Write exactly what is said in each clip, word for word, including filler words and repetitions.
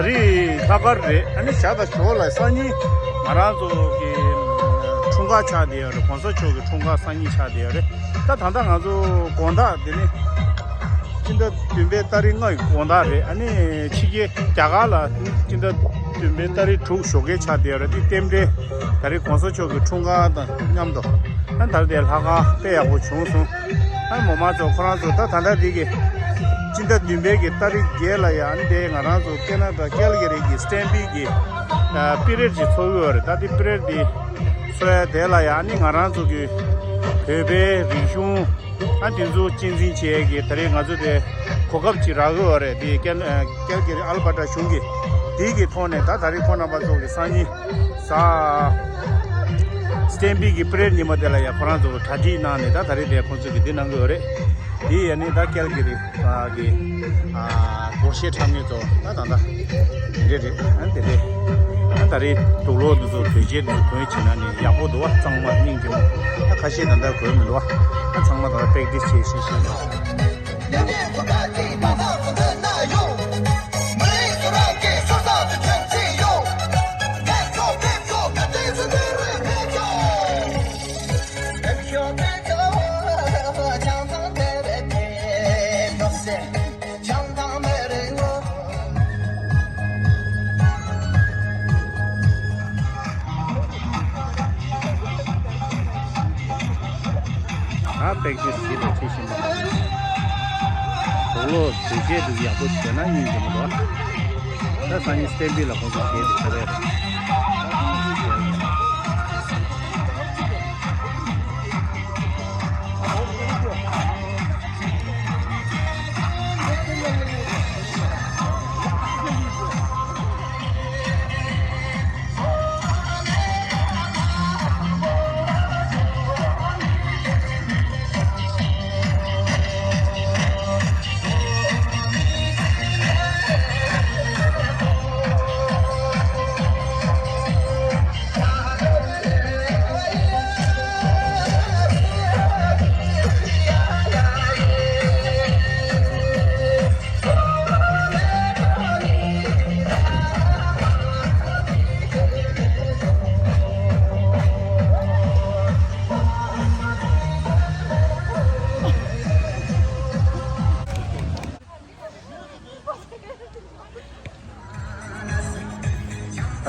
རི་ལྷག་དཀར་རེད། ཨ་ནི་བྱ་དང་ཞོ་ལ་སང་ཉིན་ང་རང་ཚོ་གི་འཁྲུངས་སྐར་ཆགས་བསྡད་ཡོད་རེད། གོང་ས་མཆོག་གི་འཁྲུངས་སྐར་སང་ཉིན་ཆགས་བསྡད་ཡོད་རེད། ད་ད་ལྟ་ང་ཚོ་དགོང་དག་འདི་ནི་སྤྱི་ཟླ་བདུན་པའི་ཏ་རིག་ལྔ་ཡི་དགོང་དག་རེད། ཨ་ནི་ཕྱི་རྒྱལ་རྒྱ་གར་ལ་སྤྱི་ཟླ་བདུན་པའི་ཏ་རིག་དྲུག་ཞོགས་ཀས་ཆགས་བསྡད་ཡོད་རེད། འདི་རྟེན་འབྲེལ་ད་རེས་གོང་ས་མཆོག་གི་འཁྲུངས་སྐར་དང་མཉམ་དུ། ཨ་ད་ལྟའི་ལྷག་དཀར་དཔེ་ཡག་པོ་བྱུང་སོང་། ཨ་མོ་མ་ཚོ་ཁོ་རང་ཚོ་ད་ད་ལྟ་འདི་གི་སྤྱི་ཟླ་བདུན་པའི་གི་ཏ་རིག་བརྒྱད་ལ་ཡང་འདི་ང་རང་ཚོ་ཁེ་ན་ཌ་ཀལ་གྷི་རི་གི་སི་ཊེམ་པི་གི་ཨ་པི་རེཌ་ཅིག་ཚོགས་ཀྱི་ཡོད་རེད། ད་འདི་པི་རེཌ་འདི་ཚོགས་ཡ་དེ་ལ་ཡང་ནི་ང་རང་ཚོ་གི་བོད་པའི་རིག་གཞུང་ཨ་དེ་ཚོ་གཅེས་འཛིན་བྱེད་ཡས་ཀྱི་ད་རེས་ང་ཚོ་དེ་གོ་སྐབས་ཅིག་རག་གི་ཡོད་རེད། འདི་ཀལ་ཨ་ཀལ་གྷི་རི་ཨལ་བྷར་ཊ་གཞུང་གི་འདི་གི་ཐོག་ནས་ད་ད་རེས་ཁོང་རྣམ་པ་ཚོ་གི་སང་ཉིན་གཟའ་སི་ཊེམ་པི་གི་པི་རེཌ་ཉི་མ་དེ་ལ་ཡང་ཁོ་རང་ཚོ་གྲ་སྒྲིག་གནང་ནས་ད་ད་རེས་དེ་ཁོང་ཚོ་གི་འདི་གནང་གི་ཡོད་རེད། འདི་ཡ་ནི་ད་ཀལ་གྷི་རི་ཨ་གི་ཨ་སྒོར་གཞས་འཁྲབ་མཁན་ཚོ་ད་ད་ད་དེ་འདྲས་རེད། ཨ་དེ་འདྲས་ཨ་ད་རེས་དུག་ལོག་འདི་ཚོ་དོས་ཆས་འདི་ཚོ་གོན་བྱེད་ན་ནི་ཡག་པོ་འདུག་བ། གཙང་མ་སྙིང་རྗེ་མོ། ད་ཁ་ཤས་ད་ད་གོན་མི་འདུག་བ། ཨ་ཚང་མ་ད་ད་པེག་ཊིས་བྱེད་ཤེས་ཤེས། ད་པེག་ཊིས་བྱེད་དང་བྱེད་བཞིན་པ། དུག་ལོག་དོས་ཆས་འདུག་ཡག་པོ་བྱས་ན་སྙིང་རྗེ་མོ་འདུག་ད་སང་ཉིན་སི་ཊེམ་པི་ལ་ཁོང་ཚོ་བྱེད་དེ་ཁ་རེད།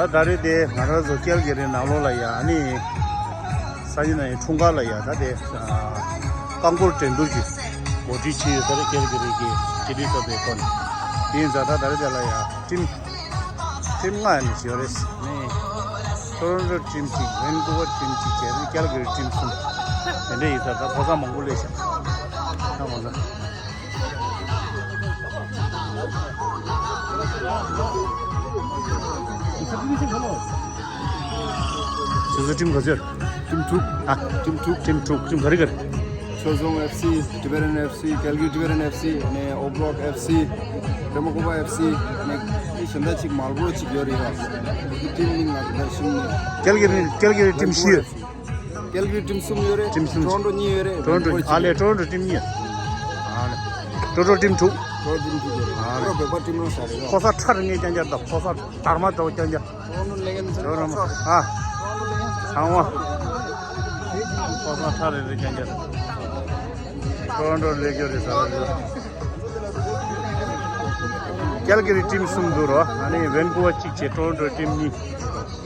ད་ད་རེས་དེ་ང་རང་ཚོ་ཀལ་གྷི་རི་ནང་ལོགས་ལ་ཡ་ཨ་ནི་སང་ཉིན་ནས་འཁྲུངས་སྐར་ལ་ཡ་ད་དེ་རྐང་འཁོར་འགྲན་བསྡུར་གྱི་གོ་སྒྲིག་བྱས་ཡོད་ས་རེད། ཀལ་གྷི་རི་གི་སྐྱེས་སྒྲིག་ཚོགས་པའི་ཐོག་ནས། དེ་ཡིན་ཙང་ད་ད་རེས་དེ་ལ་ཡ་ཊིམ་ཊིམ་ལྔ་ཡ་ནས་བྱས་ཡོད་རེད། ནས་ཊོ་རོན་ཊོ་ཊིམ་གཅིག་ཝན་ཀུ་ཝར་ཊིམ་གཅིག་བྱས་ནས་ཀལ་གྷི་རི་ཊིམ་གསུམ། དེ་འདྲ་ཡིན་ཙང་ད་ཕོ་གསར་མང་པོ་སླེབས་ཤག་ད་འོ་ན། སོ་སོའི་ཊིམ་ག་ཚོད། ཊིམ་དྲུག་ཨ། ཊིམ་དྲུག་ཊིམ་དྲུག་ཊིམ་ག་རེ་ག་རེ། ཆོས་རྫོང་ཨེཕ་སི། ཊི་བེ་ཊན་ཨེཕ་སི། ཀལ་གྷི་རི་ཊི་བེ་ཊན་ཨེཕ་སི། ནས་ཨོ་བྷ་ལོག་ཨེཕ་སི། རེ་མ་ཀོ་པ་ཨེཕ་སི། ནས་གཞན་དག་ཅིག་མལ་བོ་རོ་ཅིག་ཡོད་རེད་ཡ། ཊིམ་མིང་ང་དེ་འདྲ་ཤེས་མེད། ཀལ་གྷི་རི་ཀལ་གྷི་རི་ཊིམ་བཞི་ཡོད། ཀལ་གྷི་རི་ཊིམ་གསུམ་ཡོད་རེད། ཊིམ་གསུམ། ཊོ་རོན་ཊོ་གཉིས་ཡོད་རེད། ཊོ་རོན་ཊོ་ཨ་ལས་ཊོ་རོན་ཊོ་ཊིམ་གཉིས། ཨ་ལས། ཊོ་ཊོ་ཊིམ་དྲུག་ཊོ་རོན་ཊོ་ཊིམ་དྲུག་ཡོད་རེད། ཨ་ལས། ཁོ་ར་བོད་པ་ཊིམ་རང་ས་རེད། ཕོ་གསར་ཁྲ་རེ་ངས་རྐྱང་རྐྱང་དང་ཕོ་གསར་དར་མ་འདྲ་བོ་རྐྱང་རྐྱང་། ཊོ་རོན་ཊོ་ལེ་གན་ཊོ་རོན་ཊོ་ཨ། ཚང་མ། ཕོ་གསར་ཁྲ་རེ་རེ་རྐྱང་རྐྱང་དང་། ཊོ་རོན་ཊོ་ལེགས་ཡོད་རེད་ཟེར་བ་རེད། ཀལ་གྷི་རི་ཊིམ་གསུམ་འདུག་རོ། ཨ་ནི་ཝན་ཀུ་ཝར་གཅིག་བྱས། ཊོ་རོན་ཊོ་ཊིམ་གཉིས།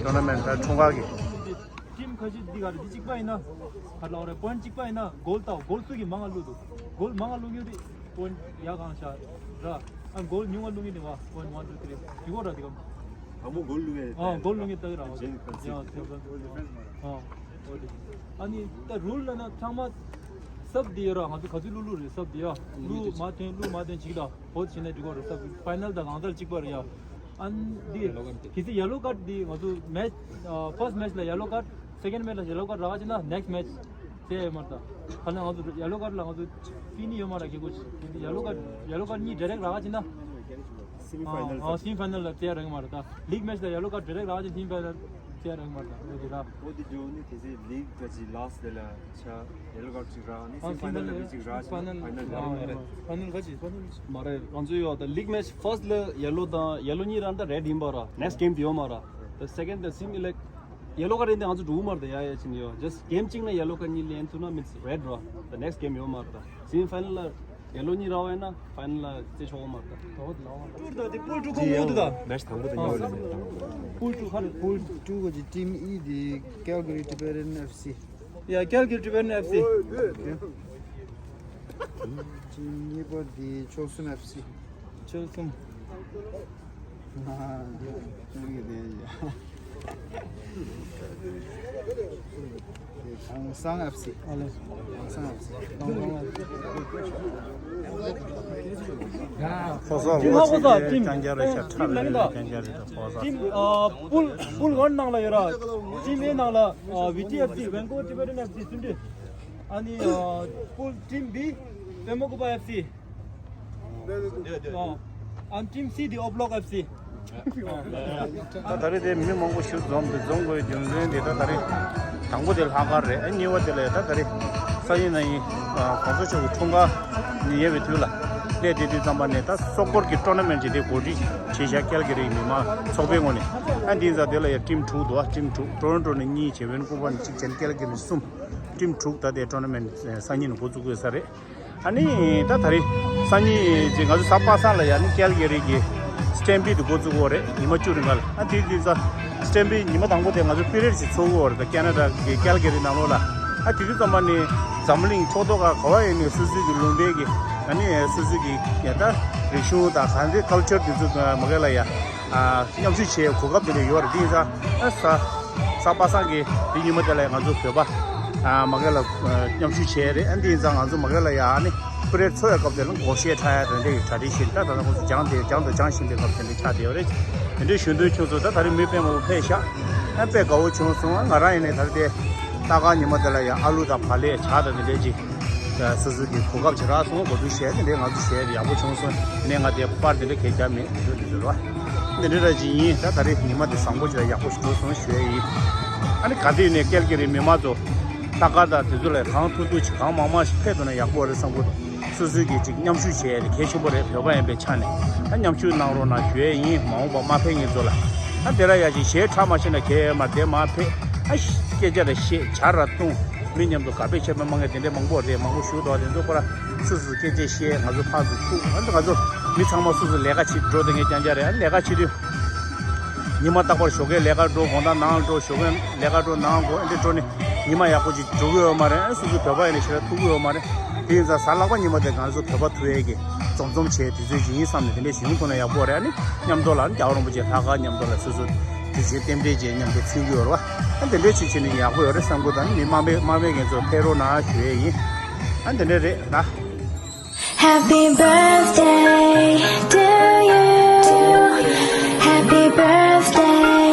ཊོར་ན་མེན་ཊི་ད་འཁྲུངས་སྐར་གྱི། ཊིམ་ཁ་ཤས་འདི་ག་རེ་འདི་གཅིག་པ་ཡིན་ན། ག་རེ་ལབ་རེད། པོ་ཡིན་ཊི་གཅིག་པ་ཡིན་ན་གོལ་ལྟ་གོལ་སུ་གིས་མང་ང་བླུགས་འདུག་གོལ་མང་ང་བླུགས་མཁན་དེ་པོ་ཡིན་ཊི་ཡག་གང་ཤར་ར། ཨ་གོལ་ཉུང་ང་བླུགས་མཁན་དེ་བ་པོ་ཡིན་ཊི་ཝན་ཊུ་ཐི་རི་འདི་གོ་ར་འདི་གམ། དང་པོ་གོལ་བླུགས་ཡ། ཨ་གོལ་བླུགས་མཁན་ལྟ་གི་ར། ཇེན་ཁ་སི། ཡ་ཐེབས་ས། ཨ་འོ་དེ། ཨ་ནི་ད་རུལ་ལ་ན་ཚང་མ་སབ་དེ་ཡོད་ར། ང་ཚོ་ག་ཚོད་བླུགས་བླུགས་རེད། སབ་དེ་ཡ་བླུགས་མ་ཐོན་བླུགས་མ་ཐོན་ཅིག་ད། བོད་ཕྱི་ནས་འགྲིག་གོ་རེད། ས་ཕའི་ནལ་དང་གང་ལྟར་གཅིག་པ་རེད་ཡ། ཨན་འདི་གལ་སྲིད་ཡེ་ལོ་ཀར་འདི་ང་ཚོ་མེཆ་ཕར་སི་མེཆ་ལ་ཡེ་ལོ་ཀར་སེ་ཀན་མེཆ་ལ་ཡེ་ལོ་ཀར་རག་ཅིག་ན་ནེག་སི་མེཆ་ཟེར་ཡོད་མ་རེད། ད་ག་ལ་ང་ཚོ་ཡེ་ལོ་ཀར་ལ་ང་ཚོ་ཕི་ནི་ཡོད་མ་རེད། གལ་སྲིད་ཡེ་ལོ་ཀར་ཡེ་ལོ་ཀར་གཉིས་ཌི་རེག་རག་ཅིག་ན་སེ་མི་ཕའི་ནལ། ཨ་སེ་མི་ཕའི་ནལ་ལ་ཙེ་རག་མ་རེད། ད་ལིག་མེཆ་ལ་ཡེ་ལོ་ཀར་ཌི་རེག་རག་ཅིག་སེ་མི་ཕའི་ནལ། ཡ་རང་མ་ད་འོ་དེ་ར། འོ་དེ་ཇོ་ནི་དེ་ཚེ་ལིག་ག་ཅི་ལཱསི་དེ་ལ་ཆ་ཡེ་ལོ་ཀར་ཅིག་རག་ནི་སེ་མི་ཕའི་ནལ་ལ་ཅིག་རག་ཕའི་ནལ་ཕའི་ནལ་ཨ་རེད། ཕའི་ནལ་ག་ཅི་ཕའི་ནལ་མ་རེད། ང་ཚོ་ཡོད་ད་ལིག་མེ་ཆི་ཕར་སི་ཊི་ལ་ཡེ་ལོ་དང་ཡེ་ལོ་གཉིས་རག་ད་རེ་ཌི་ཡིན་པ་ར། ནེག་སི་ཊི་གེམ་དེ་ཡོད་མ་ར། ད་སེ་ཀེན་ཌི་དང་སེ་མི་ལེག་ཡེ་ལོ་ཀར་ཡིན་ད་ང་ཚོ་འགྲོ་གི་མ་རེད། ད་ཡ་ཡ་ཅི་ནི་ཡོད་ཇ་སི་ཊི་གེམ་གཅིག་ན་ཡེ་ལོ་ཀར་གཉིས་ལེན་ཐུབ་ན་མིན་སི་རེ་ཌི་ར། ད་ནེག་སི་ཊི་གེམ་ཡོད་མ་ར། ད་སེ་མི་ཕའི་ནལ་ལ་ཡེ་ལོ་གཉིས་རག་པ་ཡིན་ན་ཕའི་ནལ་ལ་རྩེ་ཆོག་གི་མ་རེད། ད་ཊུར་ད་དེ་པུལ་ཊུ་ཁོ་མོ་འདུག་ད། མེ་ཆི་དང་པོ་དེ་ཉོ་ལེ་མེ་ཆི་དང་པོ། པུལ་ཊུ་ཁ་རེད། པུལ་ཊུ་ག་ཅི་ཊིམ་ཨི་དེ་ཀལ་ག་རི་ཊི་བེ་ཊན་ཨེཕ་སི། ཡ་ཀལ་ག་རི་ཊི་བེ་ཊན་ཨེཕ་སི། ཊིམ་གཉིས་པ་དེ་ཆོལ་གསུམ་ཨེཕ་སི། ཆོལ་གསུམ། ཨ་ཁྱོད་ཀྱི་དེ་ཡ། དེ་གངས་སང་ཨེཕ་སི། ཨ་ལེ། གངས་སང་ཨེཕ་སི། ཁོ་ཚོ་ལོ་ཅི་ཀྱང་རྒྱ་རེད་ཤག་ཁྲ་རེད་ཀྱང་རྒྱ་རེད། ཁོ་ཚོ་ཊིམ་ཨ་པུལ་པུལ་ཝན་ནང་ལ་ཡོད་ར། ཊིམ་ཨེ་ནང་ལ་ཨ་ཝི་ཊི་ཨེཕ་སི་ཝེན་ཀོ་ཊི་བེ་ཊན་ཨེཕ་སི་སུན་ཏི། ཨ་ནི་ཨ་པུལ་ཊིམ་བི་པེ་མོ་ཀུ་པ་ཨེཕ་སི། ཨ་ཨ་ཊིམ་སི་དེ་ཨོ་བྷ་ལོག་ཨེཕ་སི། ད་ད་རེས་དེ་མི་མང་པོ་ཞིག་འཛོམས་ཏེ་འཛོམས་དགོས་རྒྱུ་མཚན་དེ་ད་ད་རེས་དང་པོ་དེ་ལྷག་དཀར་རེད། ཨ་གཉིས་པ་དེ་ལ་ད་ད་རེས་སང་ཉིན་གནངས་ཉིན་ཨ་གོང་ས་མཆོག་གི་འཁྲུངས་སྐར་ཉིན་ཡོད་པའི་དུས་ལ་སླེབས་དེ་དུས་ཙམ་པ་ནས་ད་སོག་པོར་གྱི་ཊོར་ན་མེན་ཊི་ཅིག་དེ་གོ་སྒྲིག་བྱས་བཞག་ཀལ་ག་རི་མི་མང་ཚོགས་པའི་ངོས་ནས། ཨ་འདི་ཡིན་ཙང་དེ་ལ་ཡ་ཊིམ་དྲུག་འདུག་ཨ་ཊིམ་དྲུག་ཊོ་རོན་ཊོ་ནས་གཉིས་བྱས། ཝེན་ཀུ་ཝར་ནས་གཅིག་བྱས་ནས་ཀལ་ག་རི་གསུམ། ཊིམ་དྲུག་ད་ལྟའི་ཊོར་ན་མེན་ཊི་སང་ཉིན་འགོ་བཙུགས་དགོས་ས་རེད། ཨ་ནི་ད་ད་རེས་སང་ཉིན་ཅིག་ང་ཚོ་གཟའ་པ་སངས་ལ་ཡ་ནི་ཀལ་ག་རི་གི་སི་ཊེམ་པིཌ་འགོ་བཙུགས་ཡོད་རེད། ཉི་མ་བཅུ་རིང་ལ། ཨ་དེ་དུས་ཙང་སི་ཊེམ་པིཌ་ཉི་མ་དང་པོ་དེ་ང་ཚོ་པི་རེཌ་ཅིག་ཚོགས་ཀྱི་ཡོད་རེད། ད་ཁེ་ན་ཌ་གི་ཀལ་ག་རི་ནང་ལོགས་ལ། ཨ་དེ་དུས་ཙམ་པ་ནི་འཛམ་གླིང་ཕྱོགས་གཏོགས་ཁག་ག་བ་ཡིན་ནའི་སོ་སོའི་གི་ལུང་པའི་གི་ཨ་ནི་སོ་སོའི་གི་ཡ་ད་རིག་གཞུང་དང་གང་ལྟར་ཀལ་ཅར་དེ་ཚོ་མ་གི་ལ་ཡ། ཨ་མཉམ་ཞུགས་བྱེད་གོ་སྐབས་དེ་འདྲ་ཡོད་རེད། དེ་ཡིན་ཙང་ཨ་གཟའ་གཟའ་པ་སངས་ཀྱི་དེ་ཉིན་མོ་དེ་ལ་ང་ཚོ་བོད་པ་ཨ་མ་གི་ལ་ཨ་མཉམ་ཞུགས་བྱས་རེད། ཨ་དེ་ཡིན་ཙང་ང་ཚོ་མ་གི་ལ་ཡ་ཨ་ནི་པི་རེཌ་ཚོགས་པའི་སྐབས་དེ་ལ་སྒོར་གཞས་འཁྲབ་ཡ་དེ་འདྲ་ཡི་གྲ་སྒྲིག་བྱས། ད་ད་ལྟ་ཁོང་ཚོ་སྦྱང་དེ་སྦྱང་དང་སྦྱང་བཞིན་པའི་སྐབས་དེ་འདྲ་ཆགས་བསྡད་ཡོད་རེད། དེ་འདྲའི་ཞུ་འདོན་བྱུང་སོང་། ད་ད་རེས་མི་དཔེ་མང་པོ་ཕེབས་ཤག་ཨ་དཔེ་དགའ་བོ་བྱུང་སོང་། ང་རང་ཡིན་ནའི་ད་རེས་དེ་ལྟ་ག་ཉིན་མོ་དེ་ལ་ཡ་ཨ་ལུ་དང་བག་ལེབ་ཇ་དང་དེ་འདྲ་ཅིག་སོ་སོ་གི་གོ་སྐབས་ཅིག་རག་སོང་། གོ་བསྡུར་བྱས་དེ་འདྲའི་ང་ཚོ་བྱས་ཏེ་ཡག་པོ་བྱུང་སོང་། དེ་ནས་ང་དེ་པར་དེ་འདྲ་གས་རྒྱག་མེད་དེ་ཚོ་དེ་ཚོ་རེད་བ། འདི་འདྲ་ར་ཅིག་ཡིན། ད་ད་རེས་ཉི་མ་དེ་བཟང་པོ་ཅིག་ལ་ཡག་པོ་ཞིག་འགྲོ་སོང་ཞུ་ཡ་ཡིན། ཨ་ནི་ག་དུས་ནས་ཀལ་ག་རི་མི་མང་ཚོ་ལྟ་ག་དང་དེ་ཚོ་ལ་གང་ཐུབ་ཐུབ་ཅིག་གང་མང་མང་ཞིག་ཕེབས་ཐུབ་ན་ཡག་པོ་རེད་བསམ་གི་འདུག་སོ་སོའི་གི་ཅིག་མཉམ་ཞུགས་བྱས་ཡ་དེ་གལ་ཆེན་པོ་རེད། བོད་པ་ཡིན་པའི་ཆ་ནས། ཨ་མཉམ་ཞུགས་གནང་རོགས་གནང་ཞུ་ཡ་ཡིན། མ་འོངས་པ་མ་ཕེབས་མཁན་ཚོ་ལ། ཨ་དེ་ར་ཡ་ཅིག་གཞས་འཁྲབ་མ་ཤེས་ན་གལ་ཡོད་མ་རེད། དེ་མ་ཕེབས། ཨ་སྐད་ཆ་ར་བཤད། ཇ་ར་བཏུང་། མི་མཉམ་དུ་ག་པས་ཆད་པ་མ་ངེས་དེ་འདྲ་མང་པོ་རེད། མང་པོ་ཞུ་དོགས་དེ་ཚོ་ཁོ་ར་སོ་སོ་སྐད་ཆ་བཤད། ང་ཚོ་ཕར་ཚུར་ཐུག་ཨ་ང་ཚོ་མི་ཚང་མ་སོ་སོ་ལས་ཀ་བྱེད་འགྲོ་དེ་ངས་རྐྱང་རྐྱང་རེད། ཨ་ལས་ཀ་བྱེད་དུས་ཉི་མ་རྟག་པར་ཞོགས་ཀས་ལས་ཀ་འགྲོ། དགོང་དག་ནང་འགྲོ། ཞོགས་ཀས་ལས་ཀ་འགྲོ། ནང་འགྲོ། ཨ་འདྲ་འགྲོ་ནས་ཉི་མ་ཡག་པོ་ཅིག་འགྲོ་གི་ཡོད་མ་རེད། ཨ་སོ་སོ་བོད་པ་ཡིན་ནས་ཞེ་དྲག་ཐུག་གི་ཡོད་མ་རེད། དེ་ཡིན་ཙང་གཟའ་ལྷག་པ་ཉི་མ་དེ་ང་ཚོ་བོད་པ་ཐུག་ཡས་ཀྱི་འཛོམས་འཛོམས་བྱས་དུས་ཚོད་ཅིག་ཡིན་བསམ་ནས་དེ་འདྲ་ཞིག་ཡོང་ཐུབ་ན་ཡག་པོ་རེད། ཨ་ནི་མཉམ་དུ་ལ་རྒྱལ་བ་རིན་པོ་ཆེ་ལྷག་དཀར་མཉམ་དུ་ལ་སོ་སོ་དུས་ཆེན་རྟེན་འབྲེལ་བཅས་མཉམ་དུ་མཚོན་གྱི་ཡོད་རེད་བ། ཨ་དེ་འདྲའི་ཆོས་བྱེད་ནི་ཡག་པོ་ཡོད་རེད་བསམ་གི་འདུག་ཨ་ནི་མི་མང་པོ་མང་པོ་ངེད་ཚོ་ཕེབས་རོགས་གནང་ཞུ་ཡས་ཡིན། ཨ་དེ་འདྲ་རེད་ད། Happy birthday to you. Happy birthday.